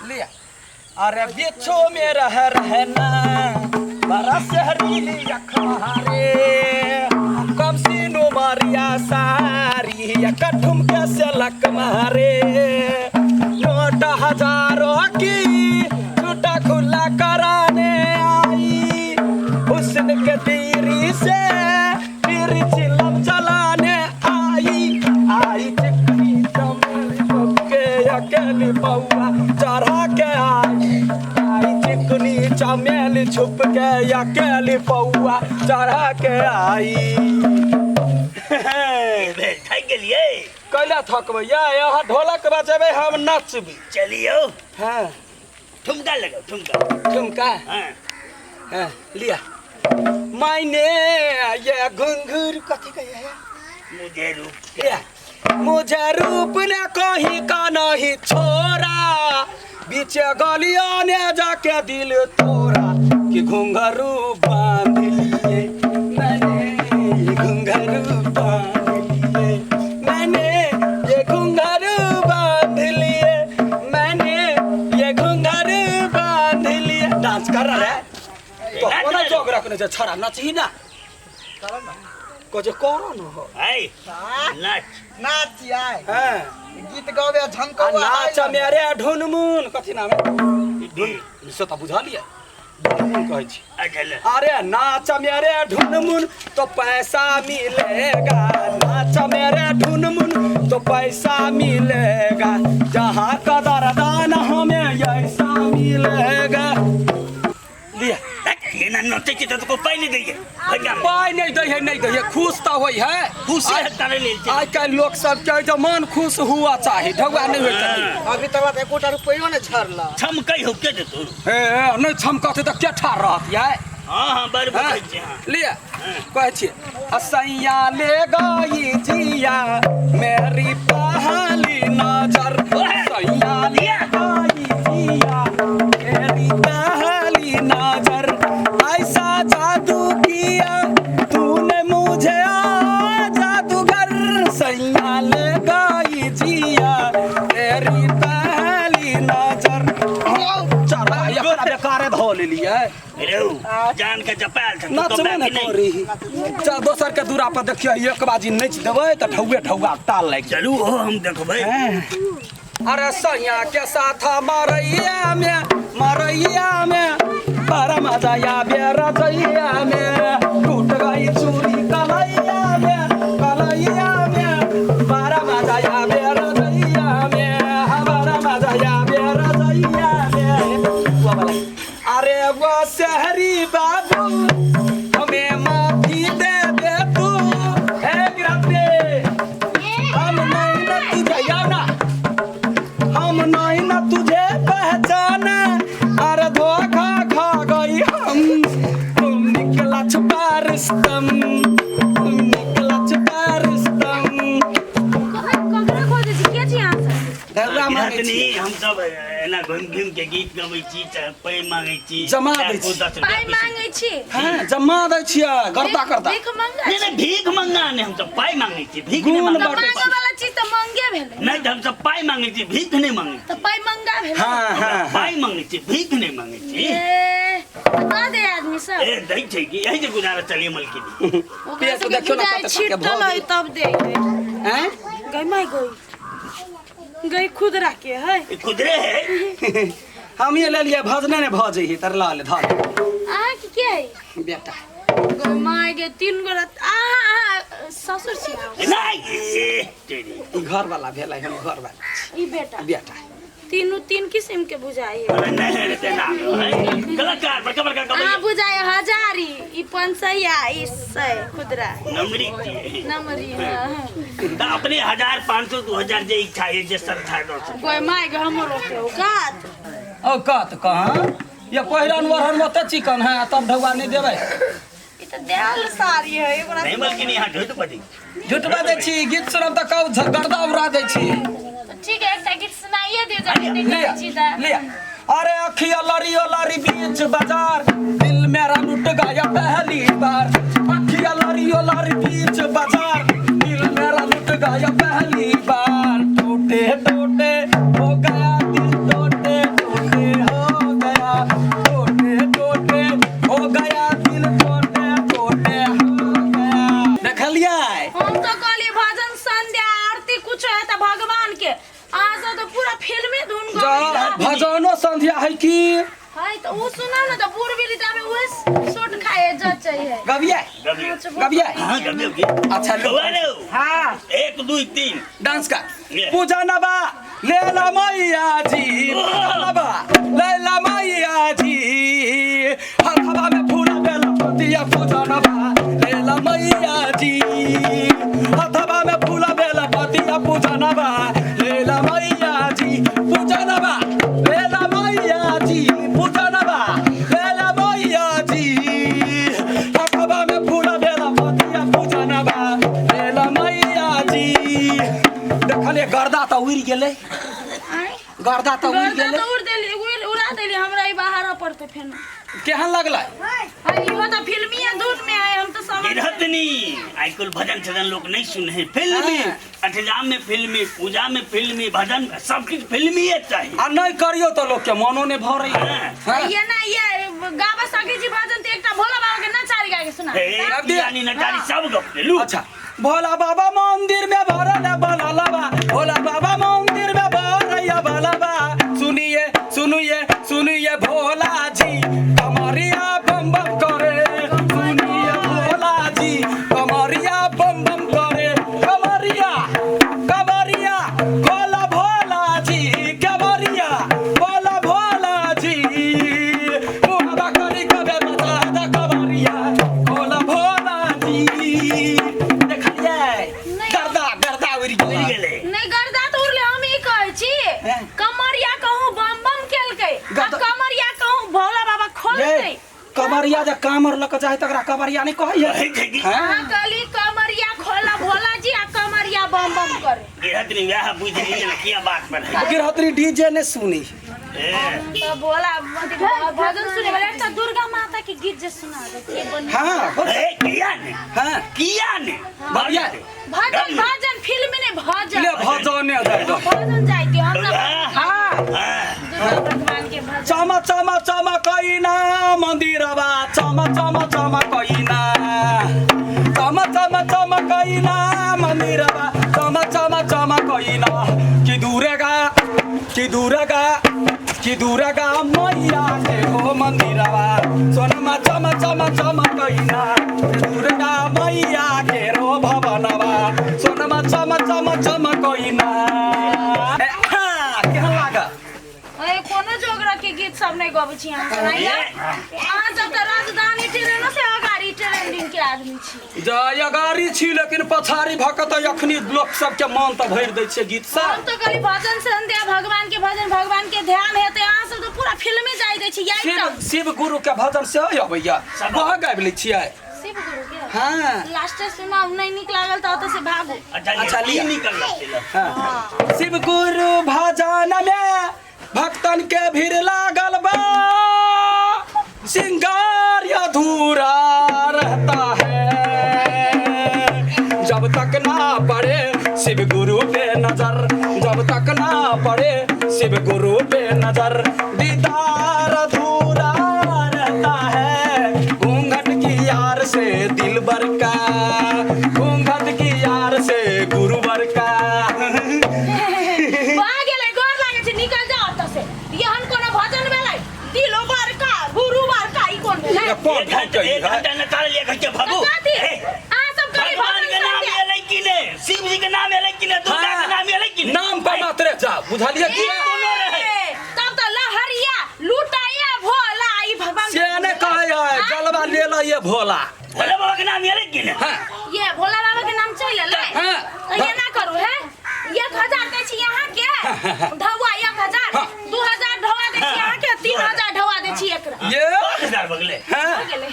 लिया। अरे बिच्छू में रह रहना बड़ा शहरीली अख मारे, कम सीनो मारिया सारी कठुम के सेलक मारे, नोट हजारों की छूटा खुला कराने आई, हुस्न के तीरी से फिर चिलम चलाने आई, आई चिकनी चमेली के अकेली पौआ चढ़ा के आई, आई चिकनी चमेली छुप के अकेली पौआ चढ़ा के आई। भेल थक गेलियै। कैला थकबै या यहाँ ढोलक बजेबै हम नचबै। चलियौ। हाँ। ठुमका लगाओ, ठुमका। ठुमका? हाँ। हाँ, लिया। मैंने ये घुंघरू कथी कहिए है? मुझे रूप। लिया। मुझे रूप ने कहीं का नहीं छोड़ा, बीचे गलियों ने जाके दिल तोड़ा, कि घुंघरू बांध लिए मैंने, घुंघरू बांध लिए मैंने, ये घुंघरू बांध लिए मैंने, ये घुंघरू बांध लिए। डांस कर रहा है तो कोना जोग रखने छै छड़ा नचही ना को जे करो न हो। है नाच नाच आय। हां गीत गावे आ झमकौआ नाच मेरे ढुनमुन कथी नाम है ढुन से त बुझलिए ढुनमुन कहै छी। अच्छा ले। अरे नाच मेरे ढुनमुन तो पैसा मिलेगा, नाच मेरे ढुनमुन तो पैसा मिलेगा, जहाँ का दरदान हमें ऐसा मिलेगा। लिया। एना नचै छी तऽ तो पाइ नहि दैए। पाइ नहि दै है, नहि दै है, खुश तऽ होइ है। खुशी है तारे लेल छै। आइ काल्हि लोक सबके जे मन खुश हुआ चाही, ढौआ नहि होइ चाही। अभी तक बात एकोटा रुपैयो नहि झरला। छमकै हो के देतौ? हे नहि छमकतै तऽ के ठाढ़ रहत यै? हाँ हाँ बड़ बुझै छै। हाँ। लिया कहै छियै असैया ले गई जिया मेरी पहली नजर, सैया ले गई जिया मेरी पहली नजर, ऐसा जादू किया तूने मुझे आ जादूगर, सैया ले गई जिया तेरी पहली नजर। चला एकरा बेकारे धो लेलियै। रौ जान के जपायल छ नचबे ने करी। चल दोसर के दूरा पर देखियो एक बाजी नच देबै तऽ ठौए ठौआ ताल लागि। चलू ओ हम देखबै। अरे सैया के साथ मरैया में, मरैया में बड़ा मजा आबे रजैया में, टूट गई चूड़ी कलैया में, कलैया में बड़ा मजा आबे रजैया में, बड़ा मजा आबे रजैया में। अरे वो शहरी बाबू हमें माफी दे दे तू, हे गिराते हम नहीं न तुझे आओ ना, हम नहीं न तुझे पहचाना, अरे धोखा खा गई हम, तुम निकला छुपा रुस्तम, तुम निकला छुपा रुस्तम। ककरा खोजै छी? के छी अहाँ सब? धर्रा मांगै छी। गिरहतनी, हम सब एना घुमि घुमि के गीत गबै छी, चाहे पाइ मांगै छी। जमा दै छी। 10 रुपया पाइ बेसी। मांगै छी? हाँ, जमा दै छियै, गर्दा गर्दा। भीख मंगा नहीं नहीं भीख मंगा नहीं, हम सब पाइ मांगै छी, भीख नहीं गुण मांगै। तऽ बाँटै मांगऽ छी। वाला चीज तऽ मंगे भेलै। नहीं तऽ हम सब पाइ मांगै छी, भीख नहीं मांगै। तऽ पाइ मंगा भेलै। हाँ हाँ पाइ मांगै छी, भीख नहीं मांगै छी। ए, दऽ दे आदमी सब। ए दै छै कि यही जे गुजारा चलिए मलकिनी। ओकरा पेट सबके देखियौ ने बुझाइ कते छिटल भऽ है गेल। तब दे। हैं? गई माय गई गई खुदरा के है। ई खुदरे है। हम ये ले लिए भजने ने भजे ही तर लाल धर। अहाँ के के है? बेटा। गई माय गे तीन गो रत अहाँ अहाँ ससुर छी अहाँ? नहीं ए, तेरी। ई घर वाला भेलै हम घर वाला। ई बेटा। बेटा। तीनू तीन किस्म के बुझाइ है। अरे नहीं रे तेना है। कलाकार बड़का बड़का अहाँ कमाई। बुझाइ हजारी ई पंचैया ई सै खुदरा। नमरी छी। नमरी हाँ। तऽ अपने 1000 500 2000 जे इच्छा है जे श्रद्धा दऽ सकै। गई माय गे हमर ओते औकात। औकात कहाँ? ये पहिरन ओढ़न ओते चिकन है तब ढौआ नहीं देबै। ई तऽ देल साड़ी है एकरा। नहीं मलकिनी यहाँ झूठ बजै। झूठ बजै छी, गीत सुनब तऽ कहू गर्दा उड़ा दै छी। ठीक है एकटा गीत सुनाइए दियौ जब एते लिया गै छी तऽ। लिया। अरे अखिया लड़ी लड़ी बीच बाजार, दिल मेरा लुट गया पहली बार, अखिया लड़ी लड़ी बीच बाजार, दिल मेरा लुट गया पहली बार, टूटे टूटे हो गया दिल टूटे टूटे। भजनो संध्या है की? है त उ सुना न त बूढ़ बिली त उहे सोट खाए जचै है। गबिया गबियो। गबिया। हाँ, गबियो की। अच्छा लो। गवा लो। हाँ। 1 2 3 डांस का। ये। पूजा नबा लेला मैया जी, पूजा नबा लेला मैया जी, हर हवा में फूला बेला पतिया, पूजा नबा लेला मैया जी, हथवा में फूला बेला पतिया, पूजा नबा लेला मैया जी, पूजा नबा लेला मैया जी, पूजा नबा लेला मैया जी, हथवा में फूला बेला पतिया, पूजा नबा लेला मैया जी। देखलिए गर्दा तऽ उड़ि गेलै। आँय? गर्दा तऽ उड़ि गर्दा गेलै। तऽ उड़ देली, उड़ा देली, हमरा ई बाहर पड़तै फेन। केहन लगलै? आ इहो तऽ फिल्मीए धुन में है, हम तऽ समझ गिरहतनी आजकल भजन छजन लोग नहीं सुने हैं, फिल्मी। हाँ। अठजाम में फिल्मी, पूजा में फिल्मी, भजन सब किछ फिल्मी चाहिए। आ नहि करियो तऽ लोक के मनो नहि भरै। हाँ। हाँ। ये ना ये गाबा सकै छी भजन तऽ एकटा भोला बाबा के नचारी गा के सुना। हे, अब दिया। यानी नचारी सब गप लू। अच्छा भोला बाबा मंदिर में भरल बललबा, भोला बाबा मंदिर में भरैया बलबा, सुनिए सुनिए सुनिए भोला जी कमरिया बम बम करे, सुनिए भोला जी कमरिया बम बम करे, कमरिया कमरिया भोला भोला जी कमरिया भोला भोला जी, मुहबा करी कबे बता दा कमरिया भोला भोला जी। देखलियै गर्दा गर्दा उड़ि गेलै। उड़ि गेलै। नहि गर्दा तऽ उड़लै, हम ई कहै छी हैं? कमरिया कहूँ बम बम केलकै आ गर्दा- कमरिया कहूँ भोला बाबा खोलकै। ये कमरिया जे कामर लऽ कऽ जाइ तकरा कमरिया नहि कहैया। कहै छै कि हैं? अहाँ कहली कमरिया खोला भोला जी आ कमरिया बम बम करे। गिरहतनी वएह बुझि गेलै ने किया बात पर है। गिरहतनी डीजे नहि सुनी। ए, तऽ भोला अथी भजन सुने वाला एकटा दुर्गा माता के गीत जे सुना दे के बन। हाँ ए, किया ने हाँ किया ने बढ़िया। भजन भजन फिल्म ने भजन ले भजन ने जाय दो। भजन जाय दियो हमरा। हाँ। हाँ हाँ। दुर्गा भगवान के भजन। चम चम चम कैना मन्दिरबा, चम चम चम कैना, चम चम चम कैना मन्दिरबा, चम चम चम कैना, कि दुर्गा कि दुर्गा कि दुर्गा मैया के हो मन्दिरबा, सोनमा चम चम चम कैना, दुर्गा मैया के रो भवनबा, सोनमा चम चम चम कैना। ए, हाँ, केहन लागल? ए कोनो जोगरा के गीत सब नहीं गबै छी अहाँ सुनाइया। अहाँ सब तऽ राजधानी ट्रेनो से अगाड़ी ट्रेंडिंग के आदमी छी। जय अगाड़ी छी लेकिन पछाड़ी भऽ कऽ तऽ अखनी लोक सबके मन तऽ भरि दै छै गीत हम सब। तऽ कहली भजन संध्या भगवान के भजन भगवान के ध्यान हेतै, अहाँ सब तऽ पूरा फिल्मे जाय दै छी। यही शिव तऽ शिव गुरु के भजन सेहो अबैया, वहाँ गाबि लै छियै। शिव गुरु के हाँ लास्ट सुनाउ, नहीं नीक लागल तऽ ओतऽ से भागू। अच्छा अच्छा, लिया लिया। निकल लगतै। हाँ। शिव गुरु भजन में भक्तन के भीड़ लागल बा, सिंगार अधूरा रहता है, जब तक ना पड़े शिव गुरु पे नजर, जब तक ना पड़े शिव गुरु पे नजर, दीदार अधूरा रहता है, घूंघट की यार से दिलबर का, घूंघट की यार से गुरुवर का। भऽ गेलै, गोर लागै छै, निकल जाओ ओतऽ से। एहन कोनो भजन भेलै? दिलो बड़का गुरु बड़का ई कोन भेलै? ये कोन एक घंटा भौंकै एक है? घंटा नचा लिया घर के भागू। कथी? ए, अहाँ सब कभी भगवान भजन के नाम संध्या एलै कि ने, शिव जी के नाम एलै कि ने, दुर्गा के नाम एलै कि ने? नाम पर मात्रे जा बुझलियै की? कोनो रहै। ए, तब तऽ लहरिया लुटाइया भोला ई भगवान से नहि कहै है, जलवा ले ये भोला। भोला बाबा के नाम एलै कि ने? हाँ ये भोला बाबा के नाम चलि एलै। हाँ। तऽ एना करू हे, 1000 दै छी अहाँ के ढौआ, 1000 हाँ। 2000 ढौआ दै छी अहाँ के, 3000 ढौआ दै छी एकरा। ये 5000 बगले हाँ भऽ गेलै,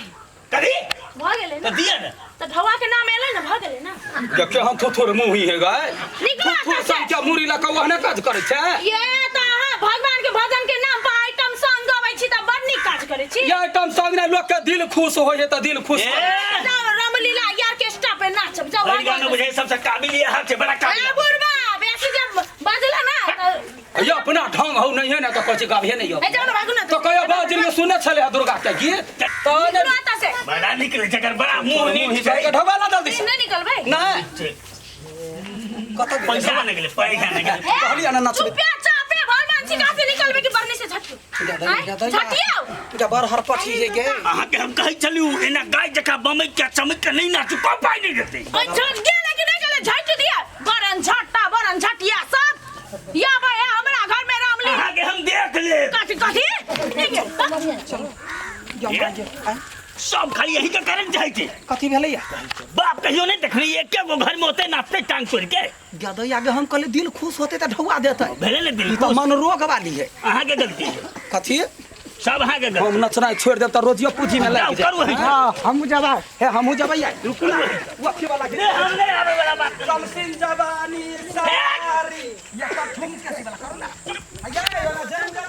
कभी भऽ गेलै तो ने दिया ने तऽ ढौआ के नाम एलै ने, भऽ गेलै ने। देखियौ हम थोथोर मुँह ही है गाय। निकलो थोथोर एतऽ से। सन के मुड़ी लऽ कऽ ओहने काज करै छै। ये तऽ अहाँ भगवान के भजन के नाम पर आइटम सॉन्ग गबै छी तऽ बड़ नीक काज करै छी। ये आइटम सॉन्ग ने लोक के दिल खुश होइ है तऽ दिल खुश ए, करै। जाओ रामलीला ऑर्केस्ट्रा पे नाचब, जाओ भरि गाँव में बुझाइ सबसे काबिल यहाँ छै, बड़ा काबिल। ए बुढ़बा बेसी जे बजला ना तऽ ये अपना ढंग हौ नहीं है ना तऽ कहै छै गाबिहे नहि यौ। ए जाओ ना भागू ना। तऽ कहियो बाजलियो सुने छलै हँ दुर्गा के गीत तऽ निकलो एतऽ से। बड़ा निकलै छै, एकर बड़ा मुँह नीक छै। के ढोबा ला जल्दी से। नहि निकलबै। नहि कतऽ गेलै? पैसा नहि गेलै, पैसा नहि गेलै। कहलियै ने नाचबै। चुपे चापे भगवान छिका से निकलबे कि बरनी से झटके? आँय? झटियौ। जा बड़ हरपटी जे गे। अहाँके हम कहै छलहुँ, एना गाय जकाँ बमैक के चमैक के नहि नाचू, कम पाइ नहि देतै। ओइ झट गेले कि नहि गेले? झटि दिया बरन झट्टा बरन झटिया सब या भाई हमरा घर में रामलीला। अहाँके हम देख लेब। कथी कथी नहि गेल? जा, आँय? सब खाली यही के कारण चाहै छै। कथी भेलैया? बाप कहियो नहि देखली एके गो घर में ओते नाचते टांग तोड़ के। गदैया के हम कहले दिल खुश होते तऽ ढौआ देते। भेलै ने दिल ई तऽ खुश? मन रोग वाली है। अहाँके गलती है। कथी? सब अहाँके गलती। हम नचनाइ छोड़ि देब तऽ रोजियो पूंजी में लागि जाउ, करू जायत। है। हाँ, हमहूँ जेबै। हे, हमहूँ जेबै आइ। रुकू ना। ओ अथी वाला गीत। नहि, हम नहि आबै वाला बात। कमसिन जवानी सारी। ये सब ठुमके वाला करू ना। या, ये वाला जम।